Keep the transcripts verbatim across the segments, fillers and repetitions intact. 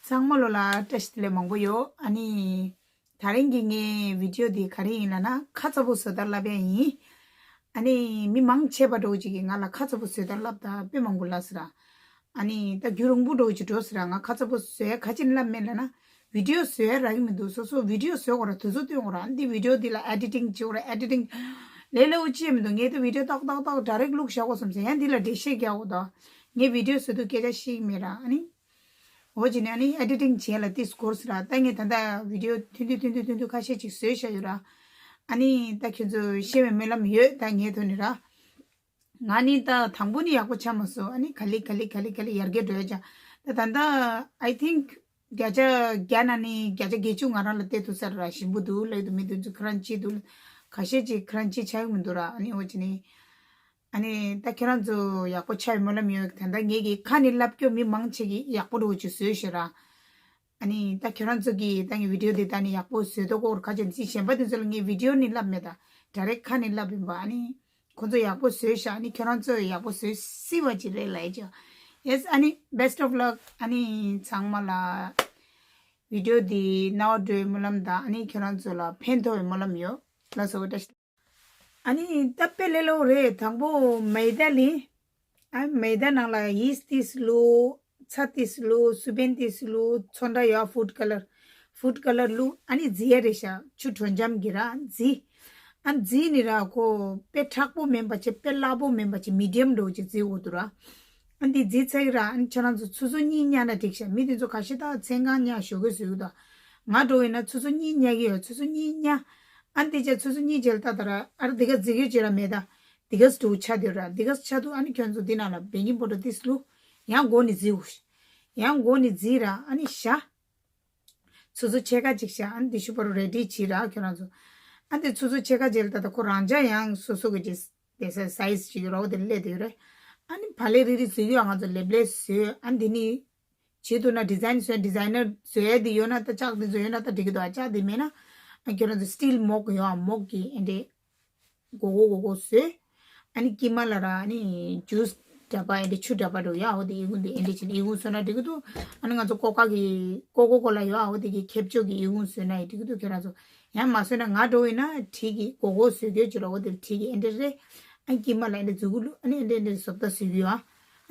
ཚང་མ་ལོ་ལ་བཀྲ་ཤིས་བདེ་ལེགས་མང་པོ་ཡོད། ཨ་ནི། ད་རིང་གི་ངའི་བི་ཌིའོ་འདི་ག་རེ་ཡིན་ལབ་ན་ཁ་ཚ་པོ་བཟོ་ལྟ་ལབ་ཡ་ཡིན། ཨ་ནི་མི་མང་ཆེ་བ་འདྲ་བོ་ཅིག་གིས་ང་ལ་ཁ་ཚ་པོ་བཟོ་ལྟ་ལབ་ད་དཔེ་མང་པོ་ལབ་ཟེར་ར། ཨ་ནི་ད་རྒྱུན་རིང་པོ་འདྲ་བོ་ཅིག་འགྲོ་ཟེར་ར། ང་ཁ་ཚ་པོ་བཟོ་ཡ་ག་ཅི་ལབ་མེད་ལབ་ན། བི་ཌིའོ་བཟོ་ཡ་རག་གི་མི་འདུག་སོ་སོ་བི་ཌིའོ་བཟོ་དགོས་ར། དུས་ཚོད་སྟོན་དགོས་ར། ཨ་ནི་འདི་བི་ཌིའོ་འདི་ལ་ཨེ་ཌི་ཊིང་བྱེད་དགོས་ར། ཨེ་ཌི་ཊིང་ལས་སླ་པོ་ཅི་ཡང་མི་འདུག་ངས་ད་བི་ཌིའོ་ཏག་ཏག་ཏག་ཌའི་རེག་ཊི་བླུགས་བཞག་དགོས་བསམ་སོང་། ཡང་འདི་ལ་འགྲེལ་བཤད་རྒྱག་དགོས་དོ། ངས་བི་ཌིའོ་བཟོ་དུས་སྐད་ཆ་བཤད་ཀྱི་མེད་ར། ཨ་ནི། འོ་བྱས་ནས་ཨ་ནི་ཨེ་ཌི་ཊིང་བྱས་ལ་ཏིས་སྐོར་ཟེར་ར། ད་ངས་ད་ལྟ་བི་ཌིའོ་ཐུང་ཐུང་ཐུང་ཐུང་ཐུང་ཐུང་ཁ་ཤས་ཅིག་བཟོས་བཞག་ཡོད་ར། ཨ་ནི་ད་ཁྱོད་ཚོ་ཤེས་པའི་སྨོན་ལམ་ཡོད་ད་ངའི་ཐོག་ནས་ར། ང་ནི་ད་དང་པོ་ནི་ཡག་པོ་ཆགས་མ་སོང་། ཨ་ནི་ག་ལེ་ག་ལེ་ག་ལེ་ག་ལེ་ཡར་རྒྱས་འགྲོ་ཡ་ཅག་ད་ད་ལྟ་I think བརྒྱ་ཆ་བརྒྱ་ནང་ནས་བརྒྱ་ཆ་བརྒྱད་ཅུ་ང་རང་ལ་བལྟས་ཐུབ་ས་ར། ཞིམ་པོ་འདུག་ལབ་ཀྱི་འདུག་མི་དེ་ཚོ་ཁ་རང་ཅི་འདུག་ཁ་ཤས་ཅིག་ཁ་རང་ཅི་ཆགས་ཀྱི་མི་འདུག་ར། ཨ་ནི་འོ་བྱས་ནས། ཨ་ནི་ད་ཁྱེད་རང་ཚོ་ཡག་པོ་ཆགས་ཡོད་སྨོན་ལམ་ཡོད། ད་ལྟ་ངེད་ཀྱི་ཁ་ནས་ལབ་སྐྱོ་མི་མང་ཆེ་གིས་ཡག་པོ་འདྲ་བོ་ཅིག་བཟོས་ཤག་ར། ཨ་ནི་ད་ཁྱེད་རང་ཚོ་གིས་ད་ངའི་བི་ཌིའོ་འདི་ད་ནི་ཡག་པོ་བཟོས་འདུག་གོ་ཁ་ཅན་ཅི་གཞན་པ་དེ་ཚོ་ལ་ངས་བི་ཌིའོ་ནས་ལབ་མེད་ད། ཌའི་རེག་ཊི་ཁ་ནས་ལབ་ཡིན་པ། ཨ་ནི་ཁོ་ཚོ་ཡག་པོ་བཟོས་ཤག་ཨ་ནི་ཁྱེད་རང་ཚོ་ཡག་པོ་བཟོས་སྲིད་པ་ཅིག་རེད་ལབ་ཡ་ཅིག་ཡེ་སི། ཨ་ནི་best of luck ཨ་ནི་ཚང་མ་ལ། བི་ཌིའོ་འདི་རྣ་བ་འགྲོ་བའི་སྨོན་ལམ་དང་ཨ་ནི་ཁྱེད་རང་ཚོ་ལ་ཕན་ཐོགས་པའི་སྨོན་ལམ་ཡོད། ལགས་སོ་བཀྲ་ཤིས། ཨ་ནི་ད་དཔེ་ལས་སླ་པོ་རེད། དང་པོ་མེ་ད་ལི། ཨ་མེ་ད་ནང་ལ་ཡིས་ཏིས་བླུགས། ཚྭ་ཏིས་བླུགས། སུ་པན་ཏིས་བླུགས། ཚོན་ཁྲ་ཡོད་ཕུཌ་ཀ་ལར། ཕུཌ་ཀ་ལར་བླུགས། ཨ་ནི་བརྫི་ཡ་རེད་ཤག་ཆུ་དྲོན་འཇམ་གྱིས་ར་བརྫི། ཨ་བརྫིས་ནི་ར་ཁོ་དཔེ་མཁྲེགས་པོ་མིན་པ་བྱས། དཔེ་སླ་པོ་མིན་པ་བྱས། མི་ཌི་ཡམ་འདྲ་བོ་ཅིག་བརྫི་དགོས་འདུག་ར། ཨ་འདི་བརྫིས་ཚར་གི་ར། ཨ་ནི་ཁྱེད་རང་ཚོ་ཆུ་ཚོད་གཉིས་ཉར་ན་འགྲིག་ཤག་མི་དེ་ཚོ་ཁ་ཤས་ད་མཚན་གང་ཉར་ཞོགས་ཀས་བཟོས་ཀྱི་འདུག་ང་འདྲ་བོ་ཡིན་ན་ཆུ་ཚོད་གཉིས་ཉར་གི་ཡོད། ཆུ་ཚོད་གཉིས་ཉར། ཨ་འདི་བྱས་ཆུ་ཚོད་གཉིས་རྗེས་ལ་ད་ད་ར། ཨ་ར་འདི་ག་བརྫི་གི་ཡོད་ཅེ་ར་མེད་ད། འདི་ག་འདྲ་བོ་ཆགས་བསྡད་ར། འདི་ག་ཆགས་འདུག་ཨ་ནི་ཁྱོད་ཚོ་འདི་ནང་ལ་བེ་ཀིང་པའུ་ཌར་ཏིས་བླུགས། ཡང་མགོ་ནས་བརྫིས། ཡང་མགོ་ནས་བརྫིས་ར། ཨ་ནི་བཞག་ཆུ་ཚོད་ཕྱེད་ཀ་ཅིག་བཞག་ཨ་ནི་དེ་ཤུ་པ་རུ་རེ་ཌི་བྱེད་ར་ཁྱོད་རང་ཚོ། ཨ་ནི་དེ་ཆུ་ཚོད་ཕྱེད་ཀ་རྗེས་ལ་ད་ལྟ་ཁོ་རང་འཇགས་ཡང་སོ་སོ་གི་ཅིག་དེ་སའི་ཛི་ཅིག་ཡོད་ར། འོ་དེ་སླེབས་དེ་ཡོད་རེད། ཨ་ནི་བག་ལེབ་རིལ་རིལ་བཟོས་ཡོད། ང་ཚོ་ལེབ་ལེབ་བཟོས། ཨ་ནི་དེ་ནི་བྱེད་ཐུབ་ན་ཌི་ཛའིན་བཟོས། ཌི་ཛའིན་ནར་བཟོ་ཡ་དེ་ཡོད་ན་ད། ལྕགས་དེ་བཟོ་ཡོད་ན་ད་འགྲིག་གི་འདུག་ཨ་ལྕགས་དེ་མེད་ན་ཨ་ཁྱོད་རང་ཚོ་སི་ཊིལ་མོག་ཡོད་ཨ། མོག་གི་ཨེ་འདྲས། སྒོར་སྒོར་སྒོར་སྒོར་བཟོས། ཨ་ནི་དཀྱིལ་མ་ལ་ར་ཨ་ནི་ཇུས་འདྲ་པ་ཨེ་འདྲས་ཆུ་འདྲ་པ་འདྲ་ཡོད་ཨ། འོ་དེ་ཨི་ཁུང་དེ་ཨེ་འདྲས་བྱས་ནས་ཨི་ཁུང་བཟོས་ན་འགྲིག་གི་འདུག་ཨ་ནི་ང་ཚོ་ཀོ་ཀ་གི་ཀོ་ཀོ་ཀོ་ལ་ཡོད་ཨ། འོ་དེ་གི་ཁེབས་ཆོག་གི་ཨི་ཁུང་བཟོས་ན་ཡང་འགྲིག་གི་འདུག་ཁྱེད་རང་ཚོ་ཡང་མ་བཟོས་ན་ང་འདྲ་བོ་ཡིན་ན་གྲི་གི་སྒོར་སྒོར་བཟོས་རྒྱུ་ཅིག་ར། འོ་དེ་གྲི་གི་ཨེ་འདྲས་རེད། ཨ་དཀྱིལ་མ་ལ་ཨེ་འདྲས་མཛུ་གུ་བླུགས། ཨ་ནི་ཨེ་འདྲས་ཨེ་འདྲས་བཟོ་ལྟ་བཟོས་ཀྱི་ཡོད་ཨ།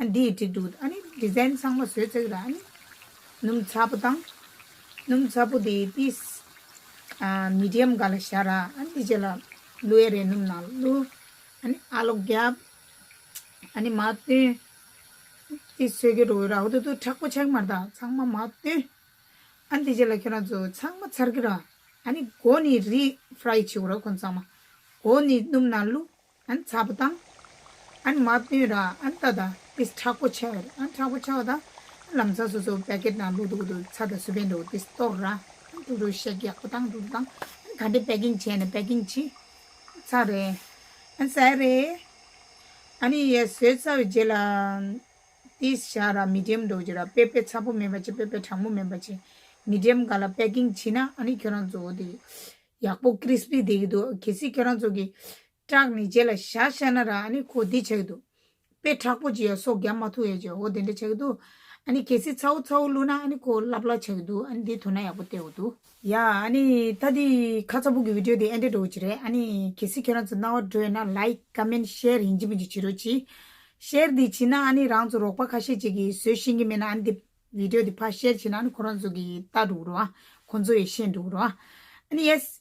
ཨ་འདི་ཡི་འགྲིག་འདུག་ཨ་ནི་ཌི་ཛའིན་ཚང་མ་བཟོས་ཚར་གི་ར། ཨ་ནི་སྣུམ་ཚ་པོ་བཏང་། སྣུམ་ཚ་པོ་དེ་ཏིས་ཨ་མི་ཌི་ཡམ་སྒང་ལ་བཞག་ར། ཨ་ནི་དེ་རྗེས་ལ་བླུགས་ཡ་རེད། སྣུམ་ནང་བླུགས། ཨ་ནི་ཨ་ལོག་རྒྱབ། ཨ་ནི་མར་བཏོན། ཏིས་བཟོས་ཀྱི་འགྲོ་གི་ར། འོ་དེ་དུ་མཁྲེགས་པོ་ཆགས་མ་རེད་ད། ཚང་མ་མར་བཏོན། ཨ་ནི་དེ་རྗེས་ལ་ཁྱེད་རང་ཚོ་ཚང་མ་ཚར་གི་ར། ཨ་ནི་མགོ་ནི་རི་ཕ་རའི་བྱེད་དགོས་ར་ཁོང་ཚང་མ། མགོ་ནི་སྣུམ་ནང་བླུགས། ཨ་ནི་ཚ་པོ་བཏང་། ཨ་ནི་མར་བཏོན་ར། ཨ་ནི་ད་ད་ཏིས་མཁྲེགས་པོ་ཆགས་ཡོད་རེད། ཨ་ནི་མཁྲེགས་པོ་ཆགས་པ་ད་ལམ་སང་སོ་སོ་པེ་ཀེཊ་ནང་བླུགས་འདུག་འདུག་ཚྭ་དང་སུ་པན་འདྲ་བོ་ཏིས་གཏོར་ར། ཨ་ནི་ཀྲུག་ཀྲུག་ཤེག་ཡག་པོ་བཏང་། ཀྲུག་ཀྲུག་བཏང་། ཨ་ནི་ག་འདྲས་པེ་ཀིང་བྱས་ནས་པེ་ཀིང་བྱེད། ཚར་རེད། ཨ་ནི་ཟ་ཡ་རེད། ཨ་ནི་ཡ་བཟོས་ཚར་བའི་རྗེས་ལ་ཏིས་བཞག་ར། མི་ཌི་ཡམ་འདྲ་བོ་ཅིག་ར། དཔེ་དཔེ་ཚ་པོ་མིན་པ་བྱས། དཔེ་དཔེ་གྲང་མོ་མིན་པ་བྱས། མི་ཌི་ཡམ་སྒང་ལ་པེ་ཀིང་བྱེད་ན་ཨ་ནི་ཁྱོད་རང་ཚོ་འོ་དེ་ཡག་པོ་ཀྲིས་པི་བསྡད་ཀྱི་འདུག་གལ་སྲིད་ཁྱོད་རང་ཚོ་གིས་སྐྲག་ནས་རྗེས་ལ་བཞག་བཞག་ན་ར་ཨ་ནི་ཁོ་འདི་ཆགས་ཀྱི་འདུག་དཔེ་མཁྲེགས་པོ་ཅིག་ཡ་སོ་བརྒྱབ་མ་ཐུབ་ཡ་ཅིག་འོ་དེ་འདྲ་ཆགས་ཀྱི་འདུག་ཨ་ནི་གལ་སྲིད་ཚ་བོ་ཚ་བོ་བླུགས་ན་ཨ་ནི་ཁོ་ལབ་ལབ་ཆགས་ཀྱི་འདུག་ཨ་ནི་འདི་དོ་སྣང་ཡག་པོ་སྟེར་དགོས་འདུག་ཡ་ཨ་ནི་ད་འདི་ཁ་ཚ་པོ་གི་བི་ཌི་ཡོ་འདི་ཨེ་འདྲས་འདྲ་བོ་ཅིག་རེད། ཨ་ནི་གལ་སྲིད་ཁྱོད་རང་ཚོ་སྣང་བ་འགྲོ་ཡོད་ན་ལའིཀ་ཀོ་མེན་ཤེར་ཡིན་གཅིག་མིན་གཅིག་བྱེད་རོགས་གྱིས། ཤེར་འདི་བྱེད་ན་ཨ་ནི་རང་ཚོ་རོགས་པ་ཁ་ཤས་ཅིག་གིས་བཟོ་ཤེས་ཀྱི་མེད་ན་ཨ་ནི་འདི་བི་ཌི་ཡོ་འདི་ཕར་ཤེར་བྱེད་ན་ཨ་ནི་ཁོ་རང་ཚོ་གིས་ལྟ་འགྲོ་གི་རེད་བ། ཁོ་ཚོ་ཡིས་ཤེས་འགྲོ་གི་རེད་བ། ཨ་ནི་ཡེ་སི།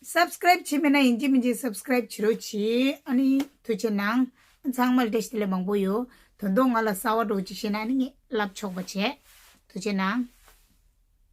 སབ་སི་ཀ་རའིབ་བྱས་མེད་ན་ཡིན་གཅིག་མིན་གཅིག་སབ་སི་ཀ་རའིབ་བྱེད་རོགས་གྱིས། ཨ་ནི་ཐུགས་རྗེ་གནང་། ཚང་མ་ལ་བཀྲ་ཤིས་བདེ་ལེགས་མང་པོ་ཡོད། དོན་དག་ང་ལ་གསར་པ་འདྲ་བོ་ཅིག་ཤེས་ན་ཨ་ནི་ངས་ལབ་ཆོག་པ་བྱས། ཐུགས་རྗེ་གནང་།